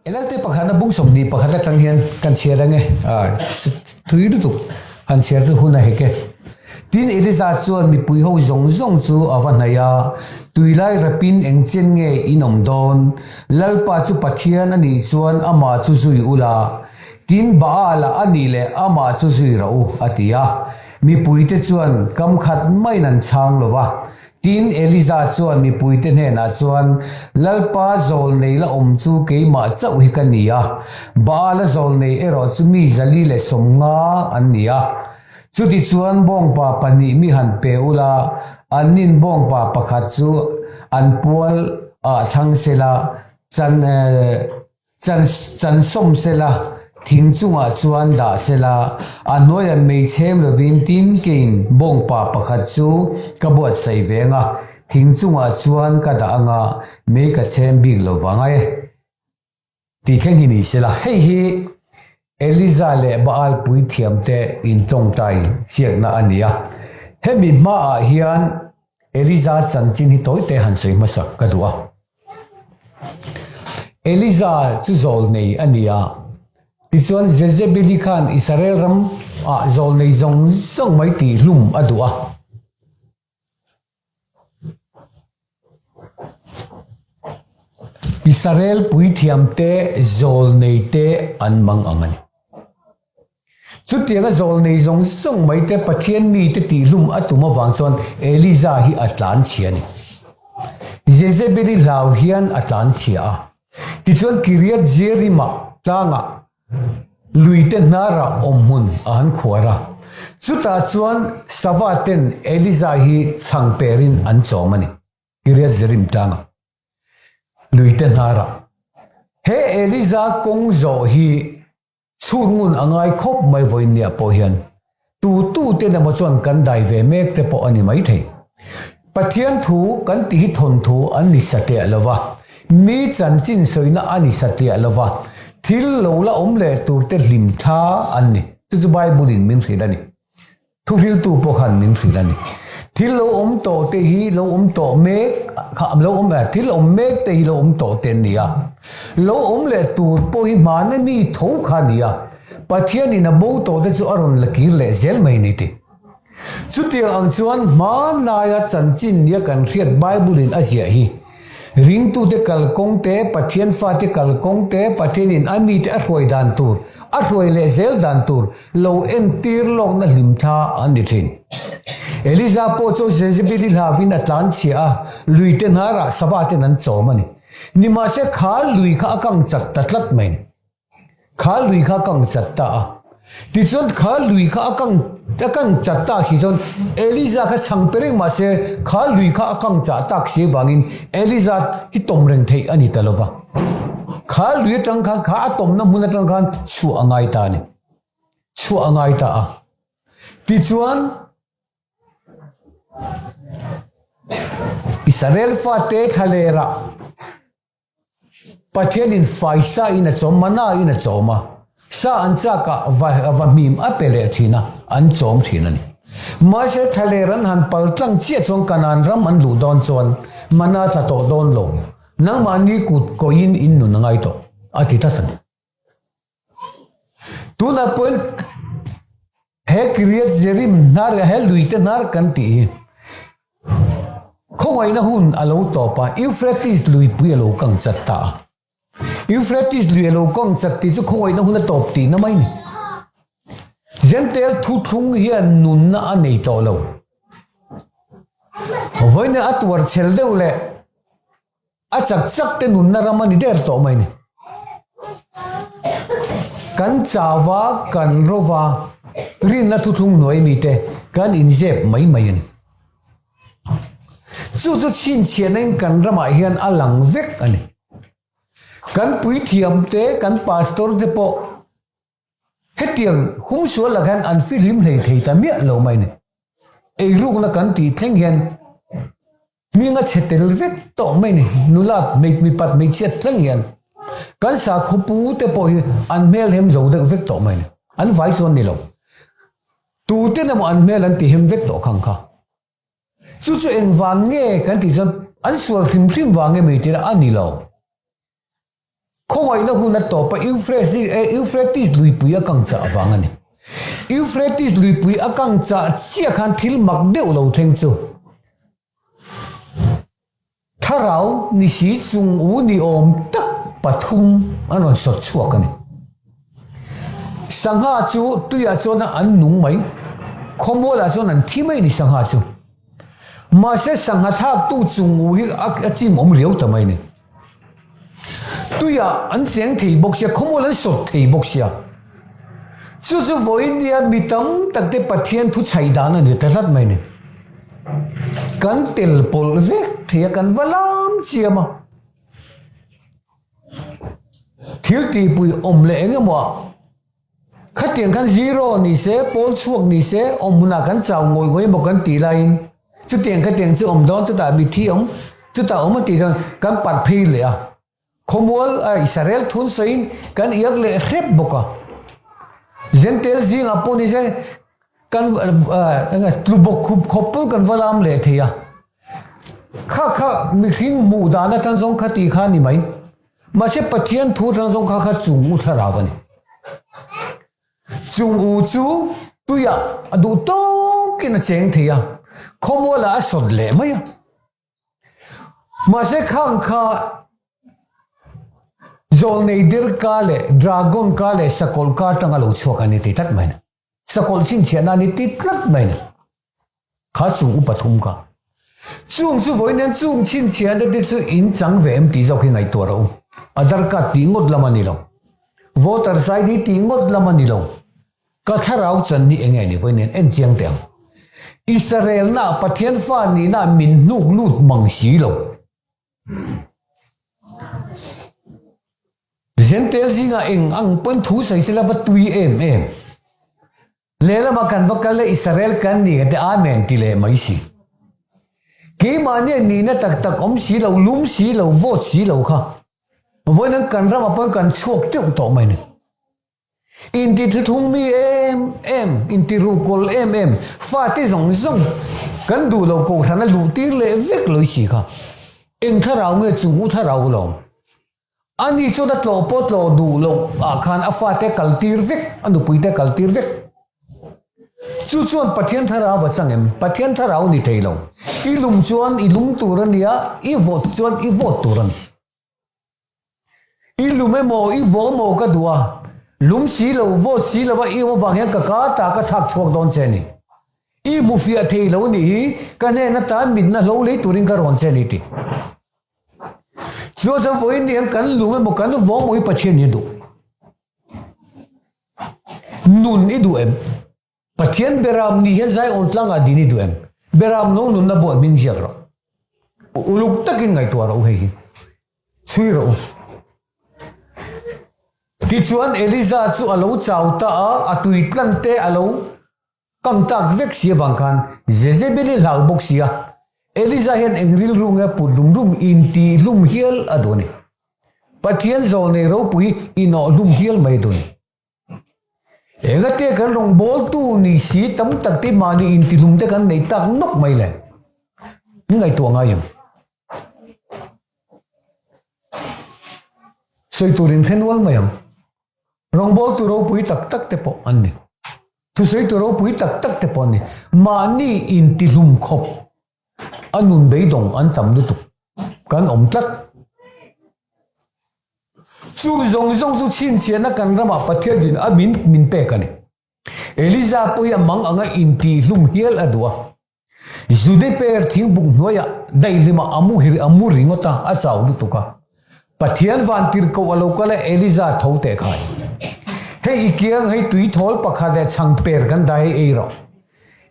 Lalte pakhatna bung 21 atang hian kan chhiar ang e, thui lutuk han chhiar chu hun a hek e. Tin, Eliza chuan mipui ho zawng zawng chu a va hnaih a, Tuilai rapin engchen nge in awm dawn? Lalpa chu Pathian a nih chuan amah chu zui ula, tin Baal-a a nih leh amah chu zui rawh u, a ti a. Mipuite chuan kam khat maiin an chhang lo va. Tin, Eliza chuan mipuite hnenah chuan, Lalpa zawlnei la awm chu keimah chauh hi ka ni a, Baala zawlnei erawh chu mi 450 an ni a. Chutichuan bawngpa pahnih mi han pe ula, annin bawngpa pakhat chu an pual ah thlang sela, chan Chan chan sawm sela, thing chungah chuan dah sela, a hnuaiah mei chhem lovin tin keiin bawngpa pakhat chu ka buatsaih ve ang a, thing chungah chuan ka dah ang a, mei ka chhem bik lo vang e. Tih thleng hi ni sela, hei hi Eliza leh Baal puithiamte intawngtai chiakna a ni a. Hemi hmaah hian Eliza chanchin hi tawite han sawi hmasak ka duh a. Eliza chu zawlnei a ni a, tichuan Jezebeli khan Israel ram ah zawlnei zawng zawng mai tih hlum a duh a. Israel puithiamte zawlneite an mang ang a ni. Chutianga zawlnei zawng zawng mai te Pathian mite tihhlum a tum avang chuan Eliza hi a tlanchhia a ni. Jezebeli hlau hian a tlanchhia a. Tichuan Kiriath Jearim-ah tlangah luite hnarah awmhmun a han khuar a. Chutah chuan sava ten Eliza hi chhang perin an chawm a ni, Kiriath Jearim tlangah luite hnarah. He Eliza kawng zawh hi Chhut ngun a ngai khawp mai vawiinniah pawh hian tu tu ten emaw chuan kan dai ve mek te pawh a ni mai thei. Pathian thu kan ti hi thawnthu an ni satliah lo va, mi chanchin sawina a ni satliah lo va, thil lo la awm leh tur te hlim thla an ni. Chu chu Bible in min hrilh a ni. Thuhriltu pawh khan min hrilh a ni. Thil lo awm tawh te hi lo awm tawh mek kha lo awm eh thil awm mek te hi lo awm tawh te an ni a. Lo awm leh tur pawh hi hmana mi tho kha a ni a. Pathianin a bo tawh te chu a rawn la kir leh zel mai a ni ti. Chutiang ang chuan hmanlaia chanchin nia kan hriat Bible-in a ziah hi Ringtute kalkawng te, Pathian fate kalkawng te, Pathianin a mite a hruai dan tur, a hruai leh zel dan tur lo entir lawkna hlimthla an ni thin. Eliza pawh chu Jezebeli hlavin a tlanchhia a, luite hnarah sava ten an chawm a ni. Nimahse kha lui kha a kang chat ta tlat mai. Kha lui kha a kang chat ta a. Tichuan kha lui kha a kang a kang chat tak si chuan Eliza kha chhang pe reng mahse kha lui kha a kang chah tak si avangin Eliza hi tawm reng theih a ni ta lo va. Kha lui atang khan kha a tawmna hmun atang khan chhuah a ngai ta a ni. Chhuah a ngai ta a. Tichuan Israel fate thlalerah Pathianin fai sa in a chawm, mana in a chawm a, sa an chak ah va va hmim a pe leh thin a, an chawm thin a ni. Mahse thlaler an han pal tlang chiah chuan Kanaan ram an luh dawn chuan mana tla tawh dawn lo, nangmahni kut kawhin in nun a ngai tawh, a ti tlat a ni. Tunah pawhin he Kiriath Jearim hnar he luite hnar kan tih hi khawngaihna hun a lo tawp a, Euphrates luipui a lo kang chat ta a. Euphrates lui a lo kang chat tih chu khawngaihna hun a tawp tihna mai ni. Jentail thuthlung hian nunna a nei tawh lo. Vawiin a tuar chhel deuh leh A chak chak te nunna ram a ni der tawh mai ni. Kan chauva, kan rova, rinna thuthlung hnuai mite kan inzep mai mai a ni. Chu chu chhinchhiahna in kan ramah hian a lang vek a ni. Kan puithiam te, kan pastor te pawh hetiang humsual lah hian an fihlim hlei thei ta miah lo mai a ni. Eirukna kan tih thleng hian Hming a chhe tel vek tawh mai ni, nula mipat hmeichhiat thleng hian kan sakhaw pu te pawh hi an hmel hem zo deuh vek tawh mai ni, an vai chuan ni lo. Tuten emaw an hmel an ti hem vek tawh khang kha. Chu chu engvang nge kan tih chuan an sual hrim hrim vang nge mai tih a ni lo. Khawngaihna hun a tawp a, Euphrates luipui a kang chah avang a ni. Euphrates luipui a kang chah chiah khan thil mak deuh lo thleng chu Thlarau ni si chung u ni awm tak pathum an rawn sawt chhuak a ni. Sangha chu tuiah chuan an nung mai, khawmualah chuan an thi mai a ni sangha chu. Mahse sangha thlaktu chung u hi a chim awm riau ta mai a ni. Tuiah an cheng thei bawk sia, khawmual an sawt thei bawk sia. Chu chu vawiin nia mi tam tak te Pathian thu chhaih dan a ni ta hlat mai a ni. Kan tel pawlh vek thei a, kan va lam chiam a. Thil tihpui awm leh eng emaw ah Khatiang khan zero ni se, pawl chhuak ni se, awm hunah kan chau ngawih ngawih emaw kan tih laiin chutiang khatiang chu awm dawn chutah mithi awm chutah awm a tih chuan kan parh phei leh a. Khawmual a Israel thun sawiin kan iak leh hrep bawk a. Zentel zingah pawh ni se kan tlu bawk khup khawp pawh kan va lam leh thei a. Kha kha mihring hmuh dan atang zawng kha tih kha a ni mai. Mahse Pathian thu atang zawng kha kha chung u thlarau a ni. Chung u chu tuiah a duh tawkin a cheng thei a, khawmualah a sawt leh mai a. Mahse khang kha zawlnei dirka leh dragon ka leh sakawlh ka atanga lo chhuak a ni ti tlat mai a ni. Sakawlh chhinchhiahna a ni ti tlat mai a ni. Kha chung upa thum kha. Chung chu vawiin hian chung chhinchhiahna te chu in chang ve em tih zawk hi ngaihtuah rawh u. Aadhar card tih ngawt lam a ni lo. Voters ID tih ngawt lam a ni lo. Ka thlarau chan hi enge ni vawiin hian en chiang teh ang. Israelna Pathian fa nihna min hnuk lut mang si lo. Zentel zingah eng ang pawn thu sawi sela va tui em em. Lehlamah kan va kal e, Israel kan ni te Amen ti leh mai si. Keimahni a nihna tak tak awm si lo, lum si lo, vawt si lo kha. Vawiin an kan ramah pawhin kan chhuak teuh tawh mai ni. Inti thluthung mi em em, inti ruhkawl em em, fate zawng zawng kan duh lo kohhran a luh tir leh vek lawih si kha. Eng thlarau nge chung u thlarau lawm. Ani chuan a tlawh pawh tlawh duh loh ah khan a fate kal tir vek, a nupuite kal tir vek. Chu chuan Pathian thlarau a chang em? Pathian thlarau ni thei lo. I lum chuan i lum tur a nia, i vawt chuan i vawt tur a ni. I lum emaw, i vawh emaw ka duh a, lum si lo, vawt si lo a i awm avang hian ka ka ta ka chhak chhuak dawn che a ni. I hmu fiah thei lo nih hi, ka hnen atan mitna hlo lei turin ka rawn che a ni ti. Chuan chuan vawiin ni hian kan lung emaw kan vawng emaw hi Pathian hi a duh. Nun i duh em? Pathian beram ni hian Zion tlangah din i duh em? Beram no nunna buah min ziak rawh. Uluk takin ngaihtuah rawh u hei hi. Chhui rawh u. Tichuan Eliza chu a lo chau ta a, a tui tlan te a lo Kam tak vek si avang khan Jezebel-i hlau bawk si a, Eliza hian eng rilru nge put rum rum intih hlum hial a duh a ni. Pathian zawlnei ropui inawh hlum hial mai a duh a ni. Engate kan rawngbawltu ni si tam tak te mahni intihlum te kan neih tak nawk mai le. Min ngaihtuah ngai em? Sawi tur in hre nual mai ang. Rawngbawltu ropui tak tak te pawh an ni. Thusawitu ropui tak tak te pawh an ni. Mahni intihlum khawp a nun beidawng an tam lutuk. Kan awm tlat. Chu zawng zawng chu chhinchhiahna kan ramah Pathian din a min min pek a ni. Eliza pawh hi a mang anga intihlum hial a duh a. Juniper thingbuk hnuaiah daihlimah a mu a mu ringawt a, a chau lutuk a. Pathian vantirhkoh a lo kal a, Eliza tho teh khai. Hei i kiang hei tui thawl pakhat leh chhang per kan dah hei ei rawh.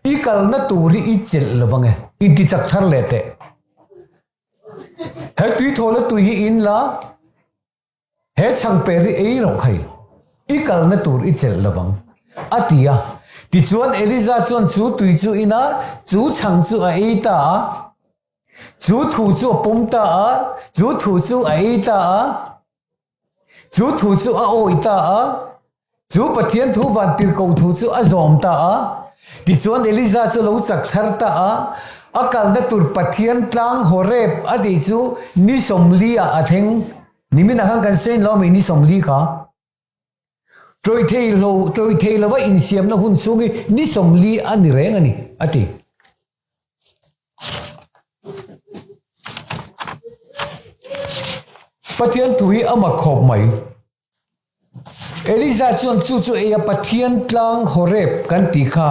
I kalna tur hi i chelh lo vang e, i ti chak thar leh teh. He tui thawl a tui hi in la. He chhangper hi ei rawh khai, i kalna tur i chelh lovang, a ti a. Tichuan Eliza chuan chu tui chu in a, chu chhang chu a ei ta a, chu thu chu a pawm ta a, chu thu chu a ei ta a, chu thu chu a awih ta a, Chu Pathian thu vantirhkoh thu chu a zawm ta a. Tichuan Eliza chu lo chak thar ta a, a kalna tur Pathian tlang Horeb a tih chu ni 40 ah a thleng. Niminah khan kan sawi lo mi ni 40 kha. Tawih thei lo, tawih thei lova insiamna hun chhung hi ni 40 a ni reng a ni, a ti. Pathian thu hi a mak khawp mai. Eliza chuan chu chu ei a Pathian tlang Horeb kan tih kha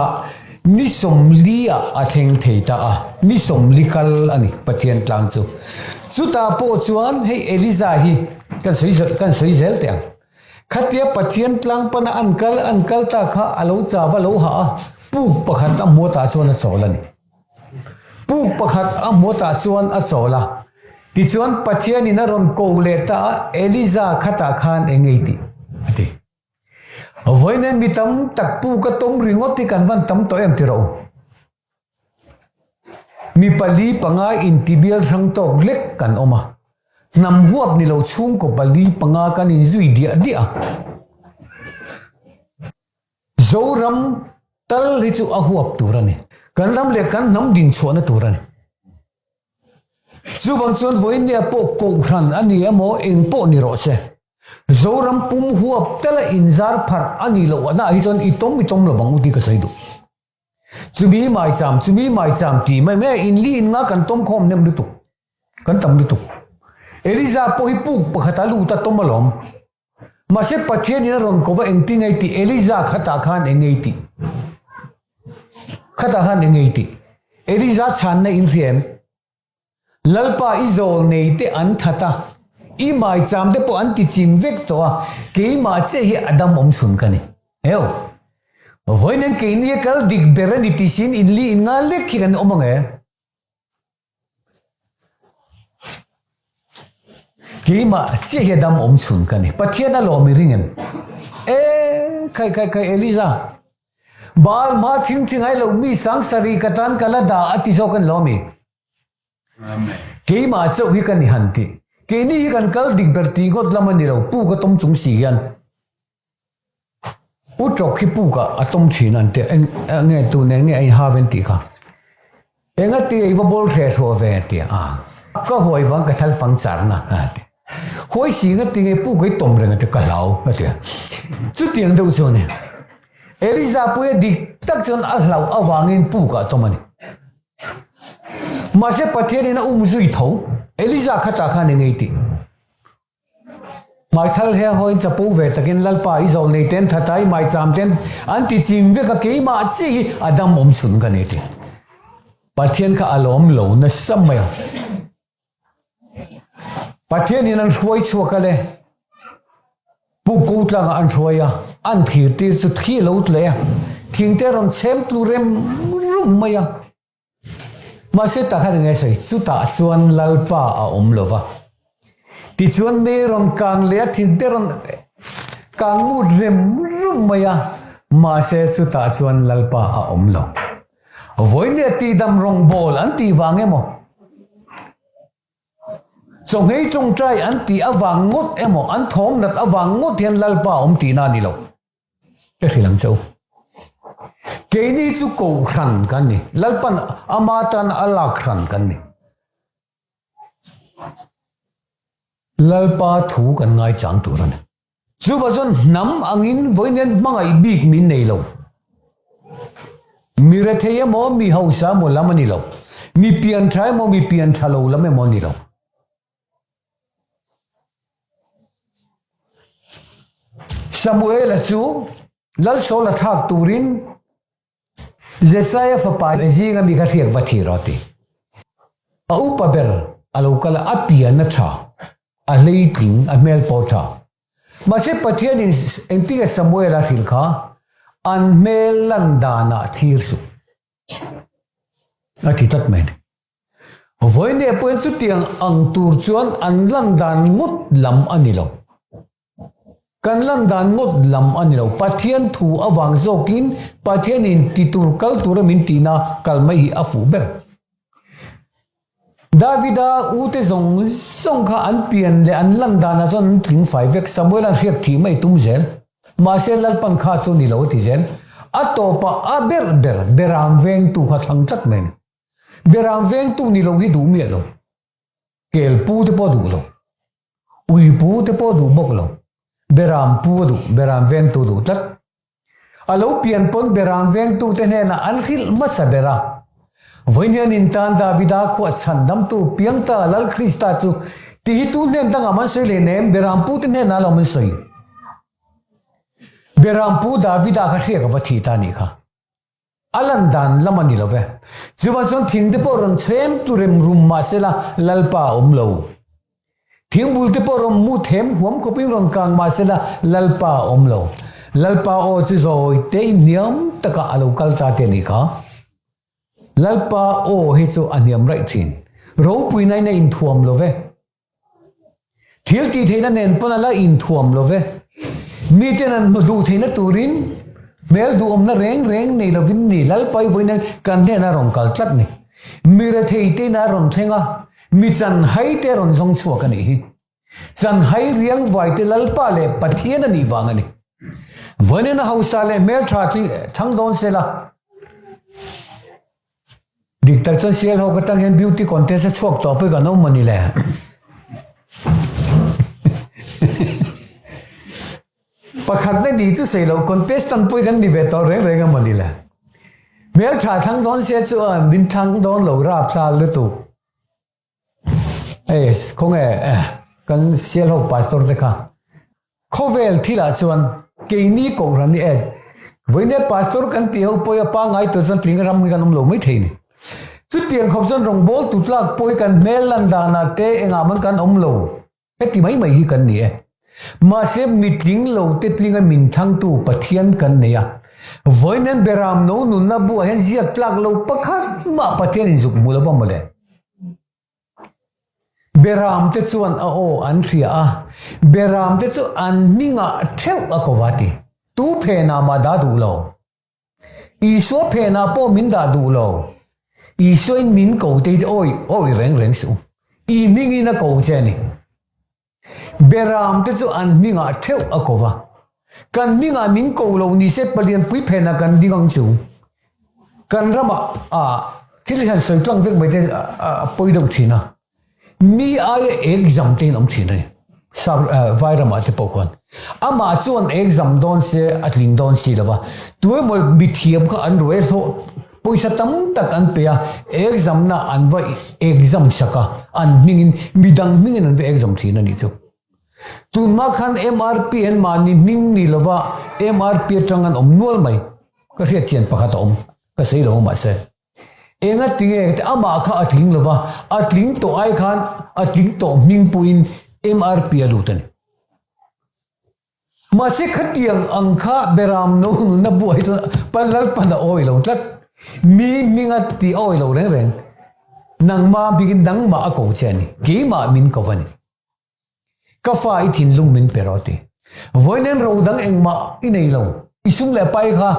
ni 40 ah a thleng thei ta a, ni 40 kal a ni Pathian tlang chu. Chutah pawh chuan hei Eliza hi kan sawi kan sawi zel teh ang. Khatia Pathian tlang pana an kal an kal ta kha a lo chau a lo hah a, puk pakhat a hmuatah chuan a chawl a ni. Puk pakhat a hmuatah chuan a chawl a. Tichuan Pathianin a rawn ko leh ta a, Eliza khatah khan eng ei tih? a ti. Vawiin mi tam tak puk a tawm ringawt hi kan van tam tawh em ti rawh u. Mi pali panga intibial hrang tawk lek kan awm a. Hnam huap ni lo chhungkaw pali panga kan inzui diah diah a. Zoram tal hi chu a huap tur a ni. Kan ram leh kan hnam dinchhuahna tur a ni. Chuvang chuan vawinia pawh kohhran a ni emaw eng pawh ni rawh se, Zoram pum huap tala inzar pharh a nih loh anah hi chuan i tawm i tawm lovang u tih ka sawi duh. Chumi maicham, chumi maicham tih mai mai a inli in nga kan tawm khawm hnem lutuk, kan tam lutuk. Eliza pawh hi puk pakhat a lut a tawm alawm. Mahse Pathianin a rawn ko va engtin ngei tih Eliza khatah khan eng ngei tih? Khatah khan eng ngei tih? Eliza chhanna in hria em? Lalpa i zawl nei te an that a, i maicham te pawh an ti chim vek tawh a, keimah che hi a dam awm chhun ka ni. Heo. Vawiin keini a kal dik ber a ni ti sin inli in nga lek hi kan awm ang e. Keimah chiah hi a dam awm chhun ka ni. Pathian a lawm i ring em? E, khai khai khai Eliza. Baal hma thing thing ai lo mi sang sarih ka tan ka la dah a ti zawk an lawm i. Keimah chauh hi ka ni han ti. Keini hi kan kal dik ber ti ngawt lam a ni lo, pu ka tawm chung si hian. Pu Ṭawk hi pukah a tawm ṭhin an ti a, eng nge tu nen nge a inhau en tih kha. Enga tia i va bawl hreh hruah ve a ti a, ka huai vang ka thal fang charna a ti. Huai si enga ti nge puk hi tawm reng a ti, ka hlau a ti a. Chutiang deuh chu a ni. Eliza puia dik tak chuan a hlauh avangin pukah a tawm a ni. Mahse Pathianin a um zui tho, Eliza khatah khan eng ei tih. Hmaithal he hawiin chapo ve takin Lalpa i zawh nei ten that a, i maicham ten an ti chim vek a, keimah chiah hi a dam awm chhun ka ni ti. Pathian kha a lawm lo nasa mai a. Pathian in an hruai chhuak a le, Pu Ko tlangah an hruai a, an thlir tir chu thli a lo tleh a, thingte a rawn chhem tlu rem rum mai a. Mahse tak khan enge sawi, chutah chuan Lalpa a awm lo va. Tichuan mei rawn kang leh a thil te rawn kang mut rem rum mai a, mahse chutah chuan Lalpa a awm lo. Vawinia tihdam rawngbawl an tih vang emaw, chawngei tawngtai an tih avang ngawt emaw, an thawm nat avang ngawt hian Lalpa a awm tihna a ni lo. Ka hrilh ang che u. Keini chu kohhran kan ni. Lalpan ama tan a lak hran kan ni. Lalpa thu kan ngaichang tur a ni. Chuva chuan hnam angin vawiin hmangaih bik min nei lo. Mi rethei emaw, mi hausa emaw lam a ni lo. Mi pian tha emaw, mi pian tha lo lam emaw a ni lo. Samuela chu Lal Saula thlak turin Jesaia fapa zinga mi kha hriak va thir a ti. A upa ber a lo kal a, a pian a tha, a hleitling, a hmel pawh a tha. Mahse Pathianin engtinge Samuela hrilh kha an hmel lan danah thlir suh a ti tlat mai a ni. Vawinia pawhin chutiang ang tur chuan an lan dan ngawt lam a ni lo. Kan lan dan ngawt lam a ni lo. Pathian thu avang zawkin Pathianin ti tur kal tura min tihna kal mai hi a fuh ber. Davida ute zawng zawng kha an pian leh an lan danah chuan an tling fai vek. Samuela'n hriat thih mai tum zel. Mahse Lalpan kha chu ni lo a ti zel. A tawpah a ber ber beram vengtu kha thlang tlat mai a ni. Beram vengtu ni lo hi duh miah lo. Kel pu te pawh duh lo. Ui pu te pawh duh bawk lo. Beram pu a duh, beram vengtu duh tlat. A lo pian pawn beram vengtute hnenah an hrilh hmasa ber a. Vawiin hian in tan Davida khuah chhandamtu piangta Lal Krista chu ti hi tu hnen dangah man sawi leh nem, beram pute hnenah lo man sawi. Beram pu Davida kha hriak a va thi ta nih kha. A lan dan lam a ni lo ve. Chuvang chuan thing te pawh rawn chhem tu rem rum mah sela Lalpa a awm lo. Thingbul te pawh rawn mu them huam khawpin rawn kang mah sela Lalpa a awm lo. Lalpa aw chu zawi te in hniam takah a lo kal ta te a nih kha. Lalpa aw hi chu a hniam raih thin. Ropuina in a inthuam lo ve. Thil tih theihna nen pawn a la inthuam lo ve. Miten an hmu duh theihna turin hmel duhawmna reng reng nei lovin ni Lalpai vawiin hian kan hnenah a rawn kal tlat ni. Mi rethei te inah a rawn thleng a, mi chanhai te a rawn zawng chhuak a nih hi. Chanhai riang vai te Lalpa leh Pathian a nih vang a ni. Vawiin a hausa leh hmeltha thlang dawn sela. Dik tak chuan sial ho ka tang hian beauty contest a chhuak tawh pawh kan awm a ni le. Pakhat na ni chu sei lo contestant pawh kan ni ve tawh reng reng a maw ni le. Hmel tha thlang dawn sia chu a min thlang dawn lo rapthlak lutuk. Hei khawnge kan sial ho pastor te kha khawvel thil ah chuan keini kohhran hi e vawiin e pastor kan tih ho pawh hi a pangngai tur chuan tling ram hi kan awm lo mai thei ni. Chutiang khawp chuan rawngbawl tu tlak pawh hi kan hmel lan danah te engah man kan awm lo. Heti mai mai hi kan ni e. Mahse mitling lo te tlinga min thlangtu Pathian kan nei a. Vawiin Beram no nunna buah hian ziak tlak lo pakhat mah Pathian in zuk hmu lova mawle. Beram te chuan a aw an hria a, Beram te chu an hmingah theuh a ko va ti. Tu phenah mah dah duh lo. Isua phenah pawh min dah duh lo. Isuain min ko te hi awi awi reng reng suh. I hmingin a ko che a ni. Beram te chu an hmingah theuh a ko va. Kan hmingah min ko lo ni se Palianpui phenah kan ding ang chu. Kan ramah ah thil hian sawi tlang vek mai te a pawi deuh thin a. Mi aia exam te in awm thin a ni. Sap vai ramah te pawh khuan. Amah chuan exam dawn se a tling dawn si lo va. Tu emaw mithiam kha an ruai hlawh pawisa tam tak an pe a, exam na an va exam sak a, an hmingin midang hmingin an va exam thin a nih chu. Tunhma khan MRP an mahni hming ni lova MRP atang an awm nual mai. Ka hriat chian pakhat a awm. Ka sawi lo mahse. Enga tinge amah kha a tling lova, a tling tawh ai khan a tling tawh hming pawhin MRP a lut a ni. Mahse khatiang ang kha Beram no nunna buah hi chuan pan Lalpan a awi lo tlat. Mi hminga tih a awi lo reng reng. Nangmah bikin nangmah a ko che a ni. Keimah min ko a ni. Ka fa i thinlung min pe rawh a ti. Vawiin ro dang engmah i nei lo. I sum leh pai kha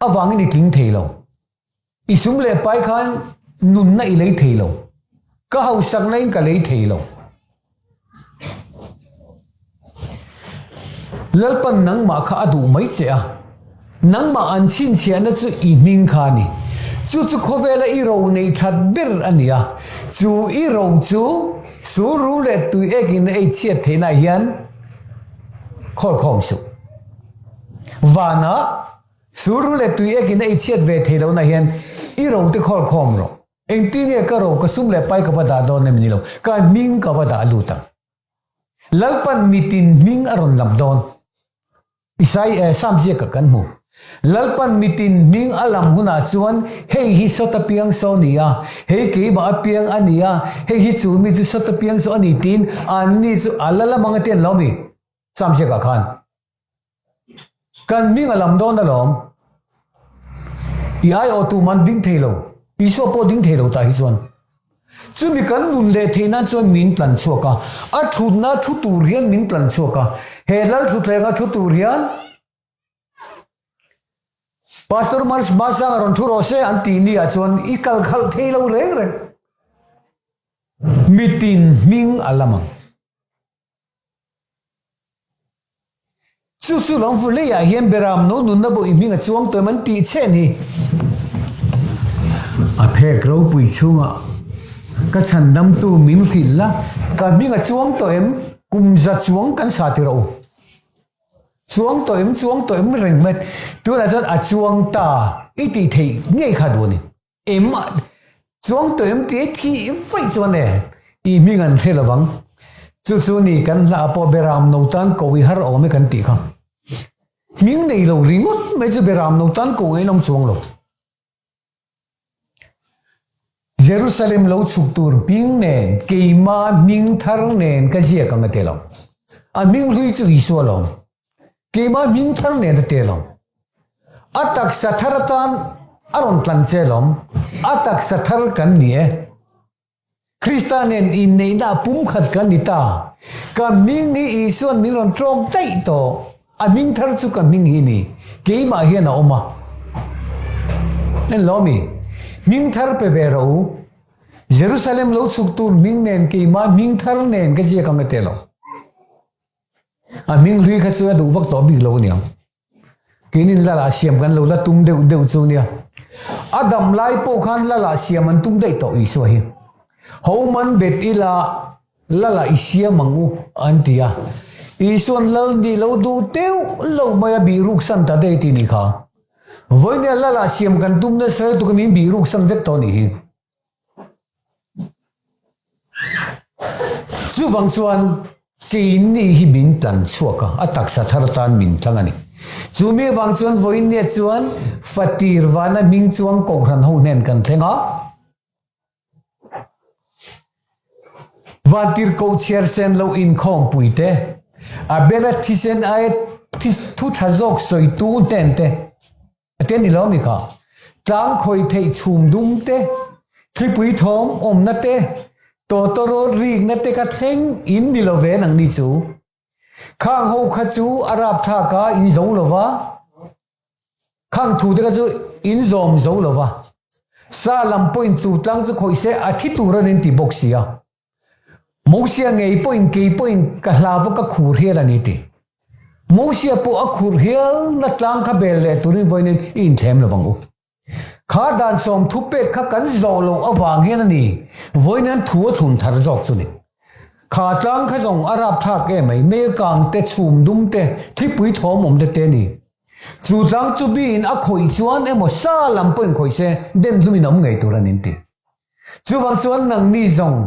avangin i tling thei lo. I sum leh pai khan nunna i lei thei lo. Ka hausakna in ka lei thei lo. Lalpan nangmah kha a duh mai che a. Nangmah an chhinchhiahna chu i hming kha a ni. Chu chu khawvela i ro neih that ber a ni a. Chu i ro chu sul ru leh tui ekin a ei chhiat theihnaah hian khawlkhawm suh. Vanah sul ru leh tui ekin a ei chhiat ve theih lohnaah hian i ro te khawlkhawm rawh. Engtin nge ka ro ka sum leh pai ka va dah dawn em ni lo, ka hming ka va dah lut ang. Lalpan mitin hming a rawn lam dawn. Isai eh Sam ziaka kan hmu. Lalpan mitin hming a lam hunah chuan hei hi sawta piang saw a ni a, hei keimah a piang a ni a, hei hi chu mi chu sawta piang saw a ni tiin anni chu a la lam ang a ti an lo mi Sam ziakah khan. Kan hming a lam dawn alawm. I aiawh tu man ding thei lo. Isua pawh ding thei lo tah hi chuan. Chumi kan nun leh theih nan chuan min tlan chhuak a. A thutna thu tur hian min tlan chhuak a. He lal thuthleng a thu tur hian Pastor Masanga rawn thu rawh se an tih ni ah chuan i kal khalh thei lo reng reng. Mitin hming a lam ang. Chu chu lo vu leiah hian Beram no nunna pawh i hming a chuang tawh em an tih che ni. A phek ropui chhungah ka chhandamtu min hrilh la, ka hming a chuang tawh em? Kum za chuang kan sa ti rawh u. Chuang tawh em chuang tawh em reng mai. Tunah chuan a chuang ta i tih theih ngei kha duh a ni. Em a chuang tawh em tih thih vaih chuan e i hming an hre lovang. Chu chu ni kan hla pawh Beram no tan ko i har awm e kan tih kha. Hming nei lo ringawt mai chu Beram no tan ko in awm chuang lo. Jerusalem lo chhuk tur hming nen, keima hming thar nen ka ziak ang a ti lo. A hming hlui chu Isua lawm. Keima hming thar nen a ti lo. A taksa thar atan a rawn tlan che lawm. A taksa thar kan ni e. Krista nen inneihna a pumkhat kan ni ta. Ka hming hi Isua'n min rawn tlawm daih tawh. A hming thar chu ka hming hi ni. Keimah hian a awm a. En lo mi? Hming thar pe ve rawh u. Jerusalem lo chhuk tur hming nen keimah hming thar nen ka ziak ang a ti lo. A hming hlui kha chu a duh vak tawh bik lo aniang. Keinin Lala siam kan lo la tum deuh deuh chu nia. A dam lai pawh khan Lala siam an tum daih tawh Isua hi. Ho man bet ila Lala i siam ang u an ti a. Isua'n Lal nih lo duh deuh lo mai a bihruk san ta daih tih nih kha. Vawinia Lala siam kan tum nasa lutuk a min bihruk san vek tawh nih hi. Chuvang chuan keini hi min tlan chhuak a, a taksa thar atan min tlang a ni. Chumi avang chuan vawiinniah chuan Fatir vana hming chuang Kohhran ho hnen kan thleng a, Vantirhkoh chhiar sen loh inkhawmpui te, Abela thisen aia thu tha zawk sawitu hnen te, A te ni lo mi kha. Tlang khawih theih chhum dum te, thlipui thawm awmna te, tawtawrawt rikna te kha thleng in ni lo ve nang ni chu. Khang ho kha chu a rapthlak a in zo lo va, khang thu te kha chu in zawm zo lo va. Sa lam pawhin chu tlang chu khawih se a thi tur an in ti bawk si a. Mosia ngei pawhin kei pawhin ka hlau a ka khur hial a ni ti. Mosia pawh a khur hial na tlang kha bel leh turin vawiin i inthlem lo vang u. Kha dan sawm thu pek kha kan zawh loh avang hian a ni vawiin an thu a thlun thar zawk chu ni. Kha tlang kha zawng a rapthlak em mai, mei kang te, chhum dum te, thlipui thawm awm te te a ni. Chu tlang chu biin a khawih chuan emaw sa lam pawhin khawih se den hlumin a awm ngei tur a ni an ti. Chuvang chuan nangni zawng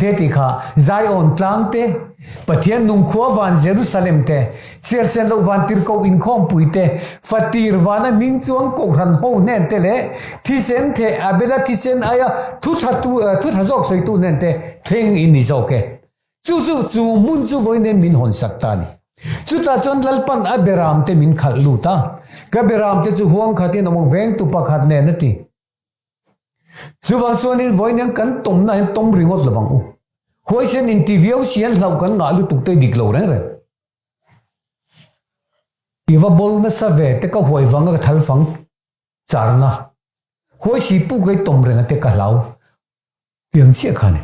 te ti kha Zion tlang te, Pathian nung khua van Jerusalem te, chhiarsen loh van tirhkoh inkhawmpui te, fatir vana hming chuang kohhran ho hnen te leh thisen theh Abela thisen aia thu tha tu thu tha zawk sawitu hnen te thleng in ni zawk e. Chu chu chu hmun chu vawi nen min hawn sak ta a ni. Chutah chuan Lalpan a beram te min khalh lut a, ka beram te chu huang khatin awm ang vengtu pakhat nen a ti. Chuvang chuanin vawiin kan tawmna hian tawm ringawt lovang u. Huaisen inti viau si hian hlauh kan ngah lutuk te dik lo reng reng. I va bawl nasa ve te ka huai vanga ka thal fang charna. Huai si puk ei tawm reng ate ka hlau piang chiah kha ni.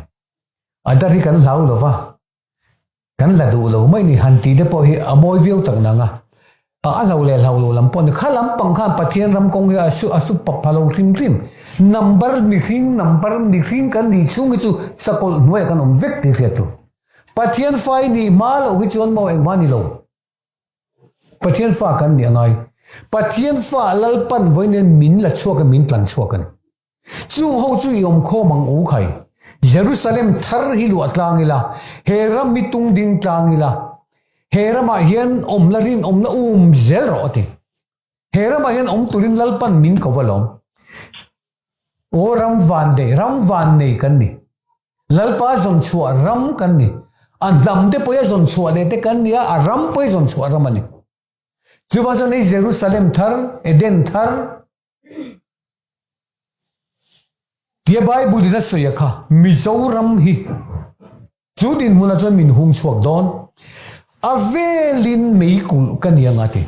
A dar hi kan hlau lova. Kan la duh lo mai ni han tih te pawh hi a mawi viau tak nang a. A hlo leh hlo lo lam pawh ni. Kha lampang khan Pathian ram kawng hi a su a su pap pha lo hrim hrim. Number mihring number mihring kan nih chhung hi chu sakawlh hnuaiah kan awm vek tih hriat tur. Pathian fa i nih hma loh hi chuan maw engmah ni lo. Pathian fa kan nih a ngai. Pathian fa Lalpan vawiin min la chhuak a min tlan chhuak a ni. Chung ho chu i awm khawm ang u khai. Jerusalem thar hi luah tlang ila, he ram hi tung ding tlang ila, he ramah hian awmna rinawmna um zel rawh a ti. He ramah hian awm turin Lalpan min ko va lawm. Aw ram vannei, ram vannei kan ni. Lalpa zawn chhuah ram kan ni. A hnam te pawh a zawn chhuah leh te kan ni a, a ram pawh i zawn chhuah ram a ni. Chuvang chuan hei Jerusalem thar, Eden thar, Tia Bible in a sawi a kha Mizoram hi chu dinhmunah chuan min hung chhuak dawn. A velin mei kulh ka ni anga ti.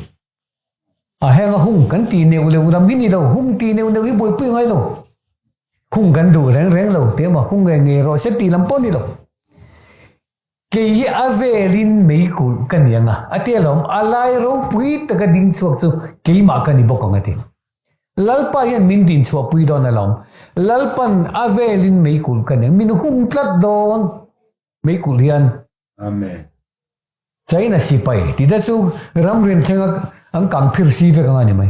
A heng a hung kan tih neuh neuh lam hi ni lo, hung tih neuh neuh hi buaipui ngai lo. Hung kan duh reng reng lo ti emaw hung ngei ngei rawh se tih lam pawh ni lo. Kei hi a velin mei kulh ka ni ang a, a ti alawm, a lai ropui taka ding chhuak chu keimah ka ni bawk ang a ti. Lalpa hian min din chhuahpui dawn alawm, Lalpan a velin mei kulh ka ni ang, min hum tlat dawn mei kulh hian. Amen. China sipai tih te chu ram rin thlenga an kang phir si vek anga ni mai.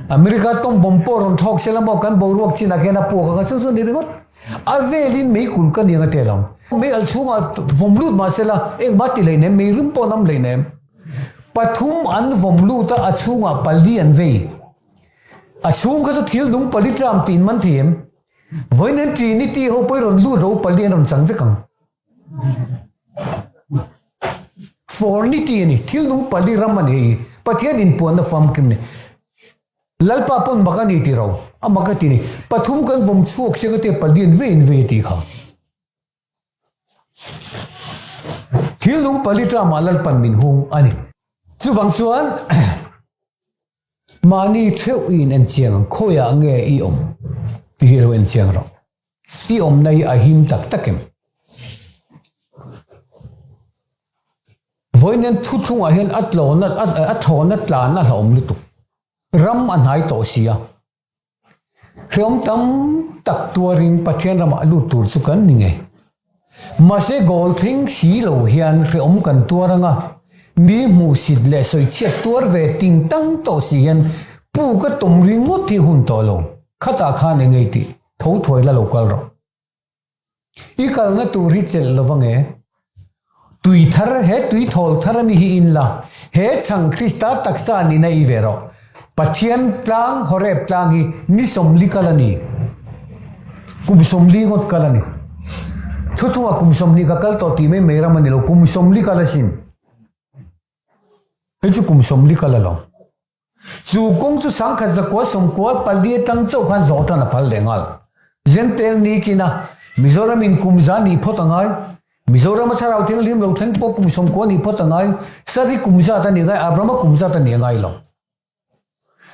America tawng bawm pawh rawn thawk sela maw kan boruak chinah khian a puak anga chu chu ni ringawt. A velin mei kul ka ni anga tel ang. Mei alh chhungah vawm lut mah sela engmah ti hleinem mei rim pawh an awm hleinem. Pathum an vawm lut a a chhungah pali an vei. A chhung kha chu thil nung pali tlam tiin man thei em? Vawiin Trinity ho pawh i rawn lut ro pali an rawn chang vek ang. Fornity a ni, thil nung pali ram a ni hei. Pathian inpuanna famkim ni. Lalpa pawn mak a ni ti ro, a mak a ti ni. Pathum kan vawm chhuak siang ate pali an vei an vei a ti kha. Thil nung pali tlamah Lalpan min hung a ni. Chuvang chuan mahni theuh i in enchiang ang, khawiah nge i awm tih hi lo enchiang rawh. I awmna hi a him tak tak em? Vawiin thuthlungah hian a tlawna a thlawna tlan a hlauhawm lutuk. Ram a hnai tawh si a. Hreawm tam tak tuarin Pathian ramah lut tur chu kan ni ngei. Mahse goal thleng si lo hian hreawm kan tuar anga mi hmuhsit leh sawichhiat tuar ve ting tang tawh si hian puk a tawm ringawt hi hun tawh lo. Khatah khan eng ngei tih Tho thuai la lo kal rawh. I kalna tur hi chelh lo ange. Tui thar, he tui thawl thar ami hi in la, he chhang Krista taksa nihna i ve rawh. Pathian tlang, Horeb tlang hi ni 40 kal a ni. Kum 40 ngawt kal a ni. Thuchungah kum 20 ka kal tawh tih mai mai ram a ni lo, kum 40 kal asin. Hei chu kum 40 kal a lo. Chu kawng chu sangkhat zakua sawmkua pali atang chauh khan zawh tan a phal leh nghal. Zentel ni kina Mizoram in kum za nih phawt a ngai. Mizoram a thlarau thianghlim lo thleng pawh kum sawmkua nih phawt a ngai. Sari kum zat a nih ngai, Abrahama kum zat a nih a ngai lo.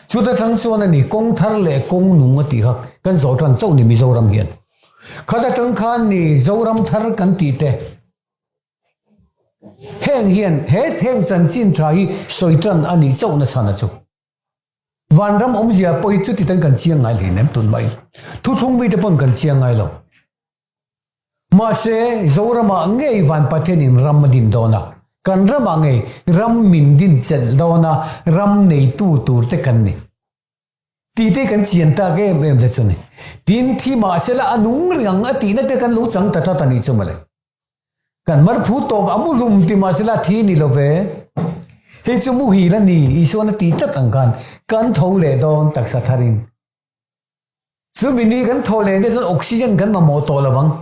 Chuta tang chuan a ni kawng thar leh kawng nung a tih kha kan zawh tan chauh ni Mizoram hian. Khata tang khan ni Zoram thar kan tih te. Heng hian he heng chanchin tha hi sawi tan a nih chauhna chhan a chu. Vanram awmzia pawh hi chuti tan kan chiang ngai hlei nem tun mai. Thuthlung mite pawn kan chiang ngai lo. Mahse, Zoramah ngei Van Pathianin ram a din dawn a, kan ramah ngei ram min din chelh dawn a, ram neitu tur te kan ni. Tih te kan chian tak em em te chu ni. Tin, thi mahsela a nung reng ang a tihna te kan lo chang ta tlat a nih chu mawle. Kan mar phu tawp a muhlum ti mahsela thi ni lo ve. Hei chu muhil a ni, Isuan a tih tlat ang khan kan tho leh dawn taksa tharin. Chumi ni kan tho leh te chuan oxygen kan mamawh tawh lo ang.